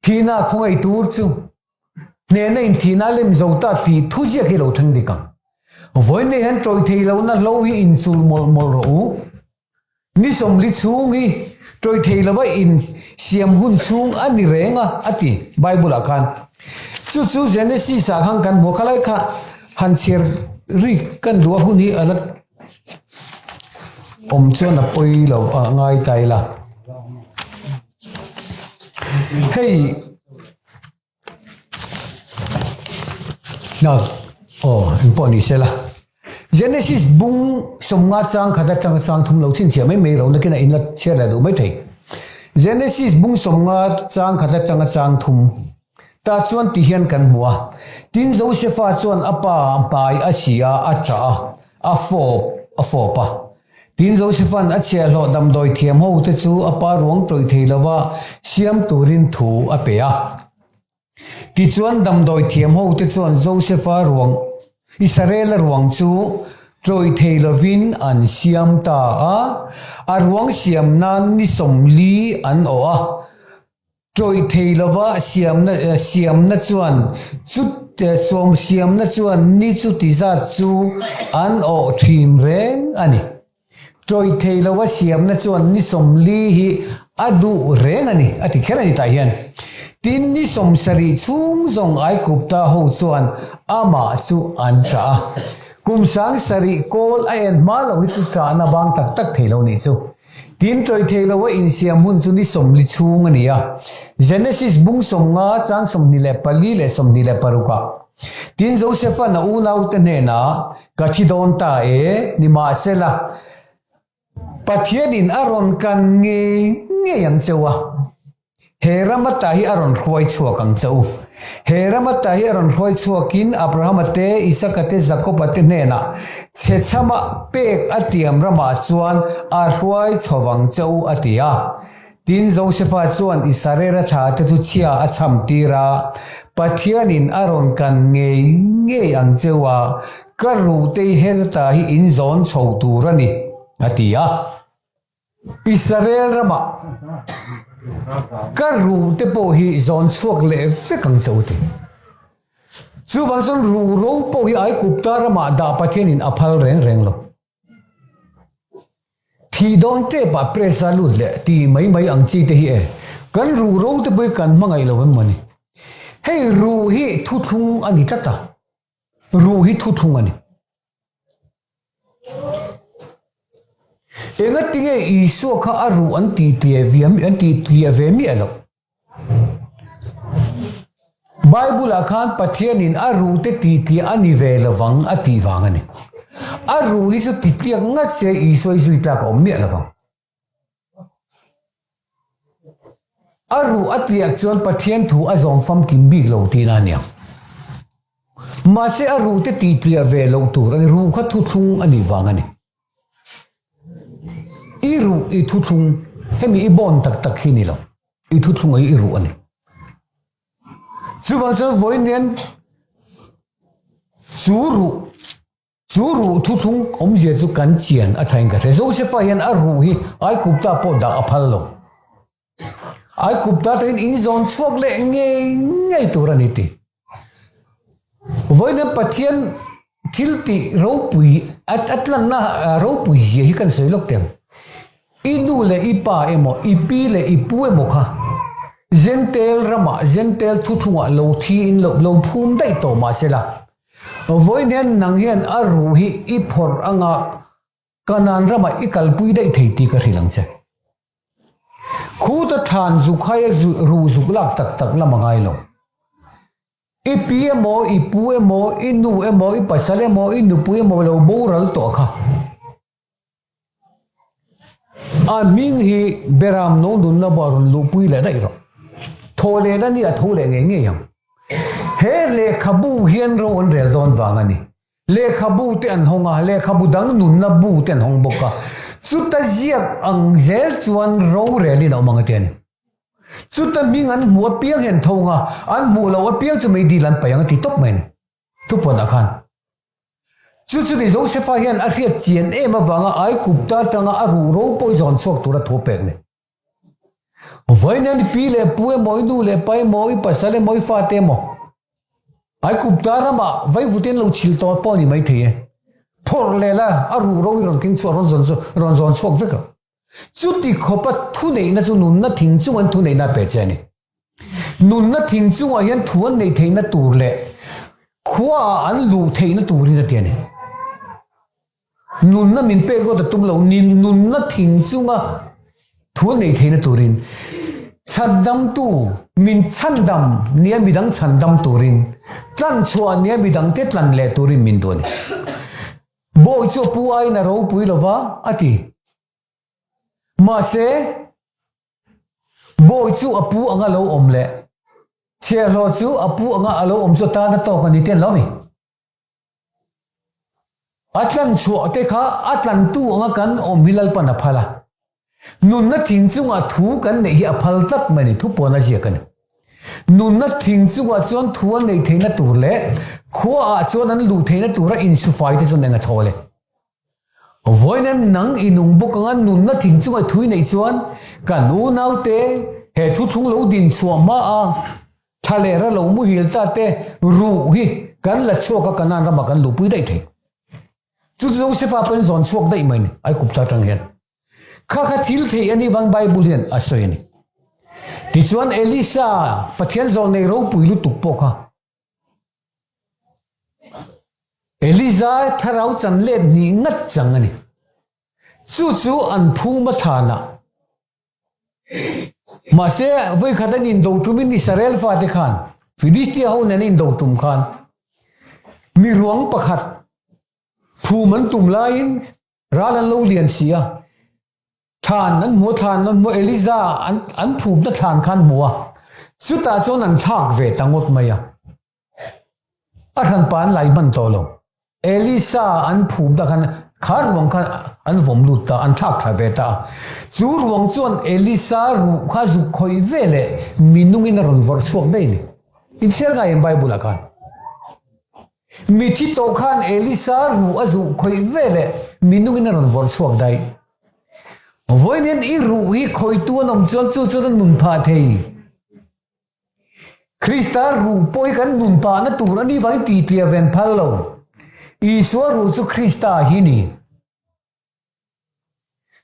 Thihna khawngaih tur chu hnehna in thihna a lem zo ta tih thu ziak hi lo thleng dik ang. Vawiin nei hian tawih thei lohna hlo hi inchulh mawlh mawlh rawh u. Ni 40 chhung hi tawih thei lova in siam hun chhung a ni reng a, a ti Bible ah khan. Chu chu Genesis ah khan kan hmu a, khalai kha han chhiar rik kan duh a hun hi a la awm chuan a pawi lo a ngai ta ila. Hei aw engpawh ni sela Genesis bung 50 chang khat atanga chang thum lo chhinchhiah mai mai ro nakin a inla chhiar leh duh mai thei. Genesis bung 50 chang khat atanga chang thum tah chuan ti hian kan hmu a. Tin Josefa chuan a pa hmai a si a, a chah a, a fawp a fawp a. Tin Josefa'n a chhiahhlawh damdawi thiam hote chu a pa ruang tawih thei lova siam turin thu a pe a. Tichuan damdawi thiam hote chuan Josefa ruang, Israela ruang chu tawih thei lovin an siam ta a, a ruang siam nan ni 40 an awh a. Tawih thei lova siamna siamna chuan chu sawm siamna chuan ni chuti zat chu an awh thin reng a ni. Tawih thei lova siamna chuan ni 40 hi a duh reng a ni, a ti kher a ni tah hian. Tin, ni 70 chhung zawng Aikupta ho chuan amah chu an chah a. Kum 70 kawl a en hma lo hi chu chahna bang tak tak thei lo nih chu. Tin, tawih thei lo a insiam hun chu ni 40 chhung a ni a. Genesis bung 50 chang 24 leh 26 ah. Tin, Josefa'n a unaute hnenah, Ka thi dawn ta e, nimahsela, Pathianin a rawn kan ngei ngei ang che u a. He ram ata hi a rawn hruai chhuak ang che u. He ram ata hi a rawn hruai chhuakin Abrahama te, Isaka te, Jakoba te hnenah chhechhama pek a tiam ramah chuan a hruai chho vang che u, a ti a. Tin, Josefa chuan Israela thla te chu chhia a chham tir a, Pathianin a rawn kan ngei ngei ang che u a, ka ruhtei helta hi in zawn chho tur a ni, a ti a. Israel ramah ka ruhte pawh hi zawn chhuak leh vek ang che u ti. Chuvang chuan ruh ro pawh hi Aigupta ramah dah Pathianin a phal reng reng lo. Thih dawn tepah press a lut leh ti mai mai ang chi te hi e. Kan ruh ro te pawh hi kan hmangaih lo em mawni. Hei ruh hi thuthlung a ni tlat a. Ruh hi thuthlung a ni. Engatinge Isua kha a ruh an tih tliah ve an tih tliah ve miah loh? Bible-ah khan Pathianin a ruhte tih tliah a ni ve lovang a tih vang a ni. A ruh hi chu ti tliak ngat se Isua hi zui tlak a awm miah lovang. A ruh a tliak chuan Pathian thu a zawm famkim bik lo tihna a niang. Mahse a ruh te tih tliah ve loh tur a ni, ruh kha thuthlung a nih vang a ni. I ruh i thuthlung, hemi i bawn tak tak hi ni lo, i thuthlung hi i ruh a ni. Chuvang chuan vawiin hian chu ruh Chu ruh thuthlung awmzia chu kan chian a thain ka hre. Josefa hian a ruh hi Aigupta pawh dah a phal lo. Aigupta takin in zawn chhuak leh ngei ngei tur a ni ti. Vawiin Pathian thil tih ropui a tlanna ropui zia hi kan sawi lawk teh ang. I nu leh i pa emaw, i pi leh i pu emaw kha Jentail ramah, Jentail thuthlungah lo thi in lo lo phum daih tawh mah sela, Vawiin hian nang hian a ruh hi i phawrh anga Kanaan ramah i kalpui daih thei tih ka hrilh ang che. Khuta thlan zuk haia ruh zuk lak tak tak lam a ngai lo. I pi emaw, i pu emaw, i nu emaw, i pasal emaw, i nupui emaw lo boral tawh kha. A hming hi Beram no nunna buah rawn luhpui leh daih rawh. Thaw leh la ni a tho leh ngei ngei ang. He lehkhabu hian ro an rel dawn vang a ni. Lehkhabu te an hawng a, lehkhabu dang nunna bu te an hawng bawk a. Chuta ziak ang zel chuan rorelin a awm ang a ti a ni. Chuta hming an hmuh apiang hian tho ang a, an hmuh loh apiang chu meidil an paih ang a ti tawp mai a ni. Thupuanah khan chu chu ni Josefa hian a hriat chian em avanga Aigupta atanga a ruh ro pawh i zawn chhuak tura thu pek ni. Vawiin i pi leh pu emaw, i nu leh pa emaw, i pasal emaw, i fate emaw Aigupta ramah vaivutin lo chhil tawh pawh a ni maithei e. Phawrh leh la a ruh ro i rawn keng chhuah rawn zawn rawn zawn chhuak vek lo. Chuti khawpa thuneihna chu nunna thing chung an thuneihna a pe che a ni. Nunna thing chungah hian thu an neih theihna tur leh khuaah an luh theihna turin a ti a ni. Nunna min pek ngawt a tum lo, nunna thing chunga thu an neih theihna turin chhandamtu min chhandam nia midang chhandam turin, tlanchhuah nia midangte tlan leh turin min duh a ni. Bawi chu a pu aiin a ropui lo va, a ti. Mahse, Bawi chu a pu anga lo awm leh chhiahhlawh chu a pu anga a lo awm chu tan a tawk a ni te an lo ni. A tlan chhuah te kha a tlantu anga kan awm hi Lalpan a phal a. Nunna thing chungah thu kan neih hi a phal tlat mai a ni, thupuan a ziak a ni. Nunna thing chungah chuan thu an neih theihna tur leh khuaah chuan an luh theihna tura insufai te chuan eng a thawl e. Vawiin nang i nung bawk anga nunna thing chunga thui neih chuan kan unaute he thuthlung lo din chhuah hma a thla leh ra lo muhil ta te ruh hi kan la chhuak a Kanaan ramah kan luhpui daih thei. Chu chu Josefa pawhin zawn chhuak daih mai ni Aigupta atang hian. Kha kha thil theih a nih vang Bible hian a sawi a ni. Tichuan Elisa Pathian zawn nei ropui lutuk pawh kha Eliza thlarau chan let hnih ngat chang a ni. Chu chu an phum a thanah. Mahse, vawikhat an indo tumin Israel fate khan Filistia ho nen an indo tum khan mi ruang pakhat phum an tum laiin Ral an lo lian si a, thlan an hmu a, thlan an hmu a, Eliza an an phumna thlan kha an hmu a. Chutah chuan an thlak ve ta ngawt mai a. A hranpa an lai hman tawh lo. Elisa an phum ta khan kha ruang kha an vawm lut ta, an thlak thla ve ta a. Chu ruang chuan Elisa ruh kha zuk khawih ve leh minungin a rawn vawrh chhuak daih a ni. Inchhiar ngai em Bible ah khan? Mithi tawh khan Elisa ruh a zuh khawih ve leh minungin a rawn vawrh chhuak daih. Vawiin hian i ruh hi khawihtu an awm chuan chu chuan a nun phah thei. Krista ruh pawh hi kan nun pahna tur a nih vangin tihtlih a ven phal lo. Isua ruh chu Krista hi ni.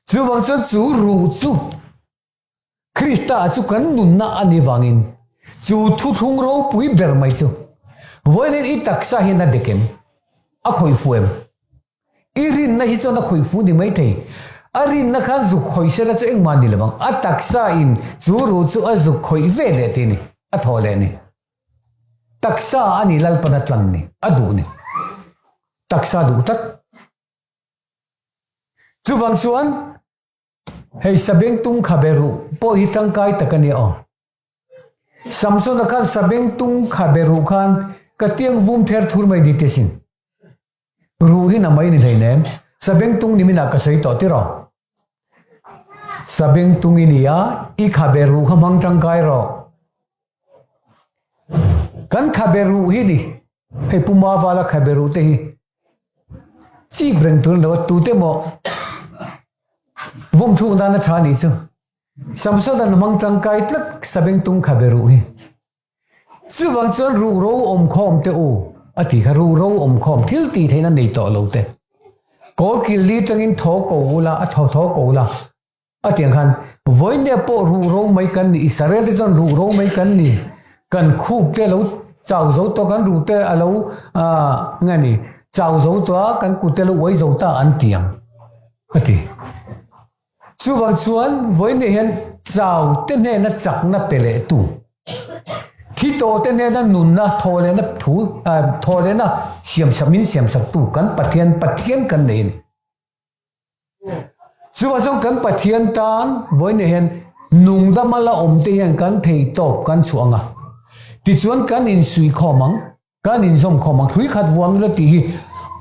Chuvang chuan chu ruh chu Krista chu kan nunna a nih vangin chu thuthlung ropui ber mai chu vawiin i taksa hian a dek em? A khawih fu em? I rinna hi chuan a khawih fu ni mai thei. A rinna khan zuk khawih sela chu engmah ni lovang. A taksa in chu ruh chu a zuk khawih ve leh tih ni, a thaw leh ni. Taksa a ni Lalpan a tlang ni, a duh ni. Taksa duh tlat. Chuvang chuan hei sabengtung khabe ruh pawh hi tangkai tak a nia aw. Samsona khan sabengtung khabe ruh khan ka tiang vum ther thur mai ni te sin. Ruh hi na mai ni hleinem. Sabengtung ni minah ka sawi tawh tiraw. Sabengtung i nia, i khabe ruh kha hmang tangkai rawh. Kan khabe ruh hi ni, hei Pu Mavala khabe ruh te hi chip reng tur lo a, tute maw vawm chhung dan a tha nih chu. Samson an hmang tangkai tlat sabengtung khabe ruh hi. Chuvang chuan ruhro awmkhawm te u a ti kha, ruhro awmkhawm thil tih theihna nei tawh lo te, kawl kil li tangin thaw ko ula, a thaw thaw ko ula a tih ang khan vawinia pawh ruhro mai kan ni, Israel te chuan ruhro mai kan ni, kan khup te a lo chau zo tawh, kan ruh te a lo nge ni chau zo tawh a, kan kut te a lo uai zo ta an ti ang a ti. Chuvang chuan vawinia hian chau te hnena chakna pe leh tu, thi tawh te hnena nunna thaw lehna thu thaw lehna siamsak min siamsak tu kan Pathian Pathian kan nei a ni. Chuvang chuan kan Pathian tan vawinia hian nungdama la awm te hian kan thei tawp kan chhuah ang a, tichuan kan insuikhawm ang. Kan inzawm khawm ang, hrui khat vuam ila tih hi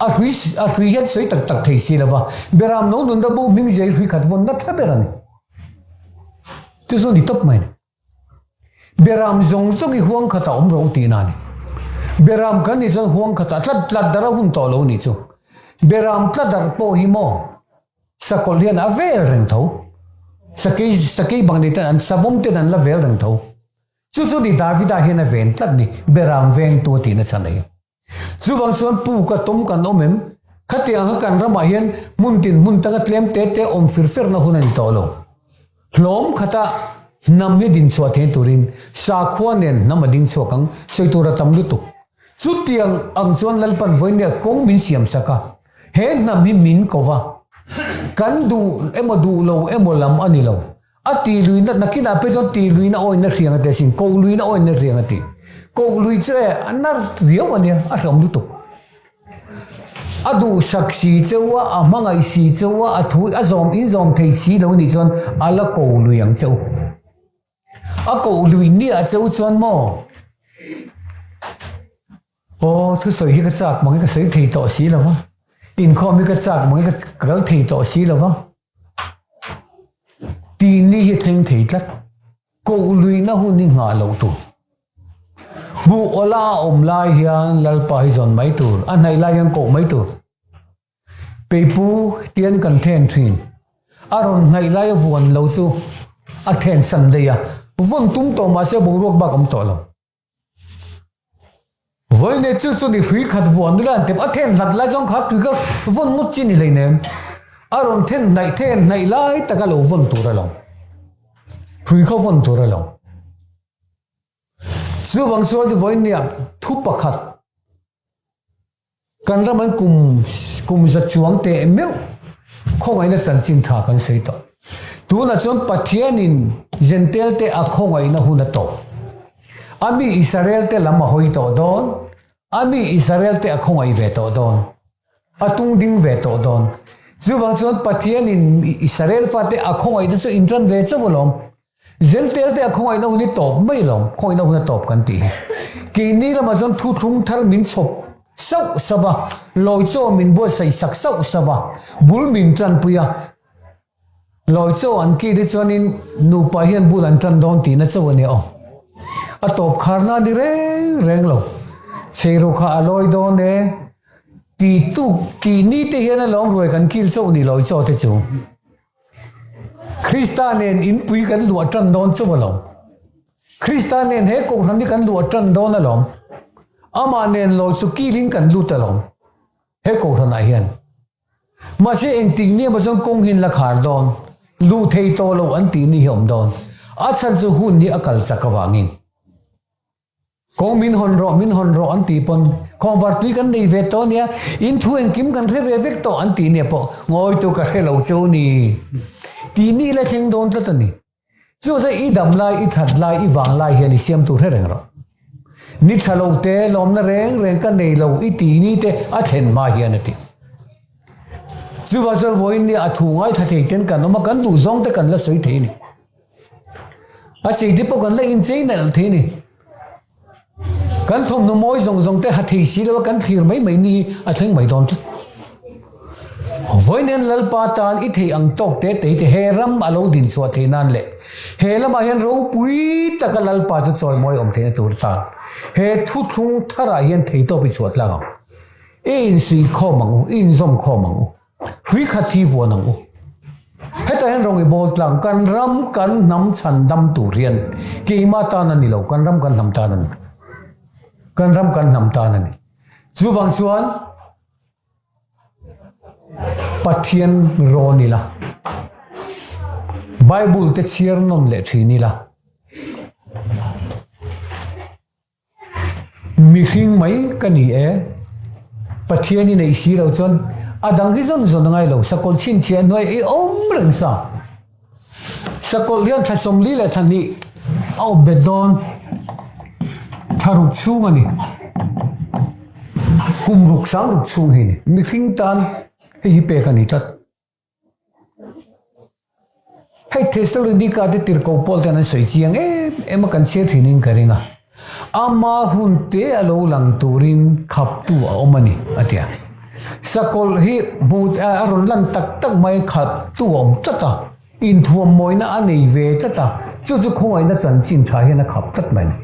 a hrui a hrui hian sawi tak tak thei si lova, Beram no nunna bo hming zia hi hrui khat vawn natha ber a ni. Chu chu a ni tawp mai a ni. Beram zawng zawng hi huang khatah awm rawh u tihna a ni. Beram kan nih chuan huang khatah tlat tlat darh a hun tawh lo nih chu. Beram tlat darh pawh hi maw sakawlh hian a vel reng tho. Sakei sakei bang nei ten an savawm ten an la vel reng tho. Chu chu ni Davida hian a ven tlat ni, Beram vengtu a tihna chhan a hi. Chuvang chuan pu ka tum kan awm em? Khati anga kan ramah hian hmun tin hmun tanga tlem te te awm fir ferna hun a ni tawh lo. Hlawm khata hnam hi din chhuah thei turin sakhua nen hnam a ding chhuak ang, sawi tur a tam lutuk. Chutiang ang chuan Lalpan vawinia kawng min siam sak a, he hnam hi min ko va, kan duh emaw duh lo emaw lam a ni lo. A ti luihna nakinah phei chuan ti luihna awina hriang a ti asin, koh luihna awina hriang a ti. Koh lui chu e a nar riau a nia, a hlawm lutuk. A duhsak si cheu a, a hmangaih si cheu a, a thu a zawm in zawm thei si lo nih chuan a la ko lui ang cheu. A koh luih niah cheu chuan maw? Aw, thusawi hi ka chak mang i ka sawi thei tawh si lo va, inkhawm hi ka chak mang i ka kal thei tawh si lo va. Tih ni hi thleng thei tlat. Koh luihna hun hi nghah loh tur. Hmuh awla a awm lai hian Lalpa hi zawn mai tur, a hnaih lai hian koh mai tur. Peipu tian kan then thin. A rawn hnaih lai a vuan lo chu a then san daih a, vawn tum tawh mahse boruak bak awm tawh lo. Vawiin chu chu ni hrui khat vuan nula an tep a then hlat lai chuan kha tui kha vawn ngawt chi ni hleinem a rawn then hnaih then hnaih lai taka lo vawn tur a lo hrui kha vawn tur a lo chuvang chuan vawiin nia thu pakhat Kan ram an kum kum za chuang teh meuh khawngaihna chanchin tha kan sawi tawh. Tunah chuan Pathianin Jentail te a khawngaihna hun a tawh. A mi Israel te lam a hawi tawh dawn, a mi Israel te a khawngaih ve tawh dawn, a tung ding ve tawh dawn. Chuvang chuan Pathianin Israel fate a khawngaihna chu intan ve chauh alawm. Jentail te a khawngaihna hun hi tawp mai lo, khawngaihna hun a tawp kan tih hi. Keini lamah chuan thuthlung thar min chhawp sauh sauh a, lawi chaw min buatsaih sak sauh sauh a, bul min tanpui a. Lawi chaw an kih te chuanin nupa hian bul an tan dawn tihna chauh a nia aw. A tawp kharna a ni reng reng lo. Cheiru kha a lawi dawn e. Tih tuk tih ni te hian a lawm ruai kan kil chauh ni lawi chaw te chu. Krista nen inpui kan luah tan dawn chauh alawm. Krista nen he kohhran hi kan luah tan dawn alawm. Amah nen lawi chu kilin kan lut alawm he kohhranah hian. Mahse engtik ni emaw chuan kawng hian la khar dawn, luh thei tawh lo an tih ni hi a awm dawn. A chhan chu hun hi a kal chak avangin. Kawng min hawn rawh, min hawn rawh an tih pawn khawnvar tui kan nei ve tawh ania, in thu engkim kan hre ve vek tawh an tih nia pawh ngawitu ka hre lo chu ni tih ni la thleng dawn tlat a ni. Chu chu i dam lai, i that lai, i vang lai hian i siam tur hre reng rawh. Ni tha lo te, lawmna reng reng ka nei lo i tih ni te a thlen hma hian a ti. Chuvang chuan vawiin nia a thu ngaithla thei ten kan awm a, kan duhzawng te kan la sawi thei a ni. A chei te pawh kan la inchei nalh thei a ni. Kan thawmhnaw mawi zawng zawng te ha thei si lo a kan thlir mai mai ni hi a thleng mai dawn tlat. Vawiin hian Lalpa tan i thei ang tawk te tei te he ram a lo din chhuah thei nan leh he lamah hian ropui taka Lalpa chu chawimawi awm theihna tur tan he thuthlung tharah hian theitawp i chhuah tlang ang. I insuihkhawm ang u, i inzawmkhawm ang u. Hrui khat hi vuan ang u. Hetah hian rawng i bawl tlang, kan ram kan hnam chhan dam tur hian keimah tan a ni lo, kan ram kan hnam tan a ni. Kan ram kan hnam tan a ni. Chuvang chuan Pathian rawn ila, Bible te chhiar nawn leh thin ila, Mihring mai ka ni e. Pathian i neih si lo chuan a dang hi zawn zawn a ngai lo. Sakawlh chhinchhiah hnuai i awm reng sa. Sakawlh hian thla 44 leh thla hnih a awp bet dawn. Thla ruk chhung a ni. Kum ruk sang ruk chhung hi a ni. Mihring tan hei hi pek a ni tlat. Hei Thessalonika te tirhkoh pawl ten an sawi chiang em em a kan chhiar thin in ka ring a. Ama hun te a lo lang turin khaptu a awm a ni a ti a. Sakawlh hi hmu a rawn lan tak tak mai khaptu a awm tlat a, inthuam mawina a nei ve tlat a, chu chu khawngaihna chanchin tha hian a khap tlat mai a ni.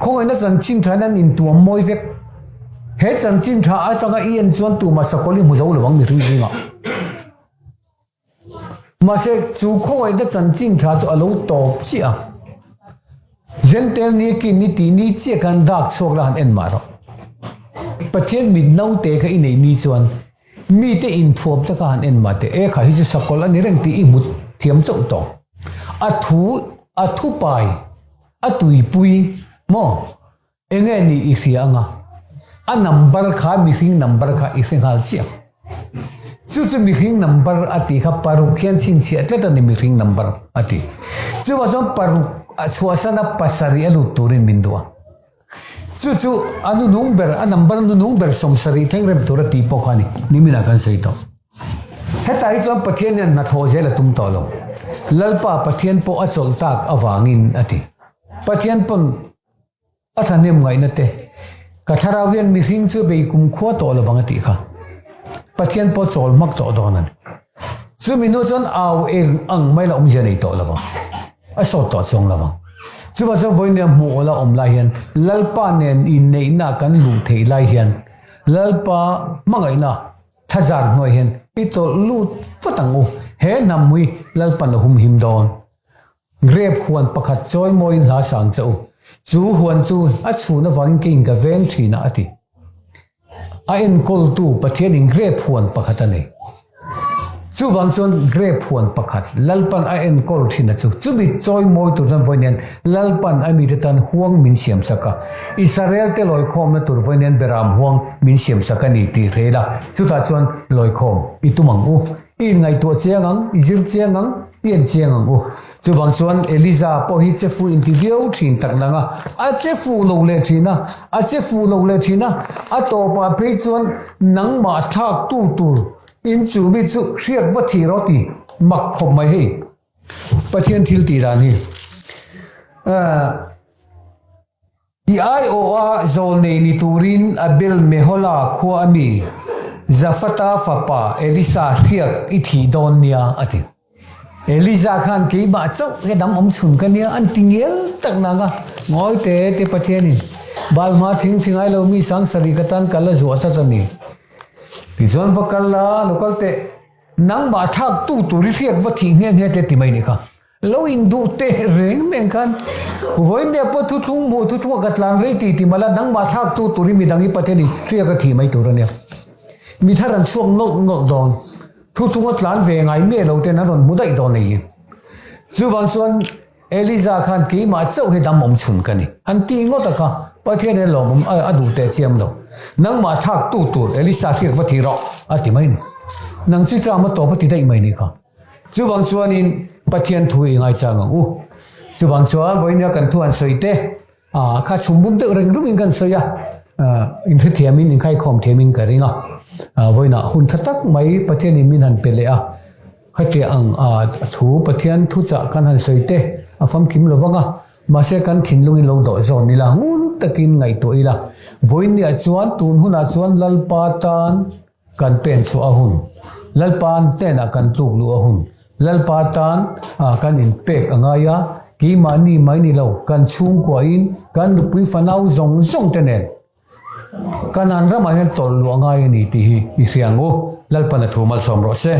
Khawngaihna chanchin tha hian an intuam mawi vek. He chanchin tha atanga i en chuan tumah sakawlh i hmu zo lo ang mihring zingah. Mahse, chu khawngaihna chanchin tha chu a lo tawp chiah a. Jentail ni kin ni tih ni chiah khan dak chhuak la han en mah rawh. Pathian mit naute kha i neih ni chuan mite inthuam te kha han en mah teh. E kha hi chu sakawlh a ni reng tih i hmu thiam chauh tawh. A thu, a thupai, a tuipui maw? Enge ni i hria anga? A number kha mihring number kha i hre nghal chiah. Chu chu mihring number a tih kha paruk hian chhinchhiah tlat a ni mihring number a ti. Chuvang chuan paruk a chhuahsan a pasarih a lut turin min duh a. Chu chu a nunung ber a number nunung ber 70 thleng rem tur a tih pawh kha a ni. Niminah kan sawi tawh. Hetah hi chuan Pathian hian hnathawh zel a tum tawh lo. Lalpa Pathian pawh a chawlh tak avangin a ti. Pathian pawn A thahnem ngaihna te, Ka thlarau hian mihring chu bei kumkhua tawh lovang a tih kha. Pathian pawh chawl hmak tawh dawn a ni. Chumi hnu chuan au eng ang mai la awmzia nei tawh lovang. A sawt tawh chuang lovang. Chuvang chuan vawinia hmuh awla awm lai hian Lalpa nen inneihna kan luh theih lai hian Lalpa hmangaihna thazar hnuai hian i chawlh lut vat ang u. He hnam hi Lalpan a humhim dawn. Grep huan pakhat chawi mawiin hla sang che u. Chu huan chu a chhun avangin keiin ka veng thin a, a ti. A enkawltu Pathianin grep huan pakhat a nei. Chuvang chuan grep huan pakhat Lalpan a enkawl thin a chu. Chumi chawi mawi tur chuan vawiin hian Lalpan a mite tan huang min siam sak a. Israel te lawikhawmna tur vawiin hian Beram huang min siam sak a ni tih hre ila. Chutah chuan lawikhawm i tum ang u. I inngaihtuah chiang ang, i zir chiang ang, i en chiang ang u. Chuvang chuan Eliza pawh hi che fuh inti viau thin tak nang a, a che fuh lo leh thin a, a che fuh lo leh thin a, a tawpah phei chuan nangmah thlak tu tur in chu mi chu hriak va thih rawh ti mak khawp mai hei. Pathian thil tih dan hi. I aiawha zawlnei ni turin Abel Mehola khua a mi Zafata fapa Elisa hriak i thih dawn nia, a ti. Elisa khan keimah chauh he dam awm chhun ka nia an ti ngial tak nang a, ngawi te te Pathianin Baal hma thing thi ngai lo mi sangsarih ka tan kal a zuah tlat a ni. Tichuan va kal la, lo kal teh. Nangmah thlak tu tur i hriak va thih nghe nghe te ti mai ni kha. Lo induh teh reng reng khan vawiin pawh thuthlung hmuh thuthlung a ka tlan rei ti ti mala nangmah thlak tu tur i midang i Pathian in hriak a thih mai tur a nia. Mi thar an chhuak nawlh nawlh dawn. Thuthlung a tlan ve ngai miah lo ten an rawn hmu daih dawn a ni. Chuvang chuan Eliza khan keimah chauh hi dam awm chhun ka ni. Han ti ngawt a kha, Pathian hian lawmawm a duh teh chiam lo. Nangmah thlak tu tur Elisa hriak va thi rawh a ti mai ni. Nang chu ṭam a tawp a ti daih mai ni kha. Chuvang chuanin Pathian thu i ngaichang ang u. Chuvang chuan vawinia kan thu han sawi te a kha chhum bum deuh reng rumin kan sawi a, inhrethiamin inkhaikhawm thiamin ka ring a. Vawiinah hun tha tak mai Pathianin min han pe leh a. Khatiah ang a thu Pathian thuchah kan han sawi te a famkim lo vang a, mahse kan thinlungin lo dawh zawn ila, ngun takin ngaihtuah ila. Vawiinniah chuan tun hunah chuan Lalpa tan kan pen chhuah a hun, Lalpa hnenah kan tluk luh a hun, Lalpa tan kan inpek a ngai a, keimahni mai ni lo, kan chhungkuahin kan nupui fanau zawng zawng te nen Kanan ramah hian tawlh luh a ngai a ni tih hi i hria ang u. Lalpan a thu malsawm rawh se.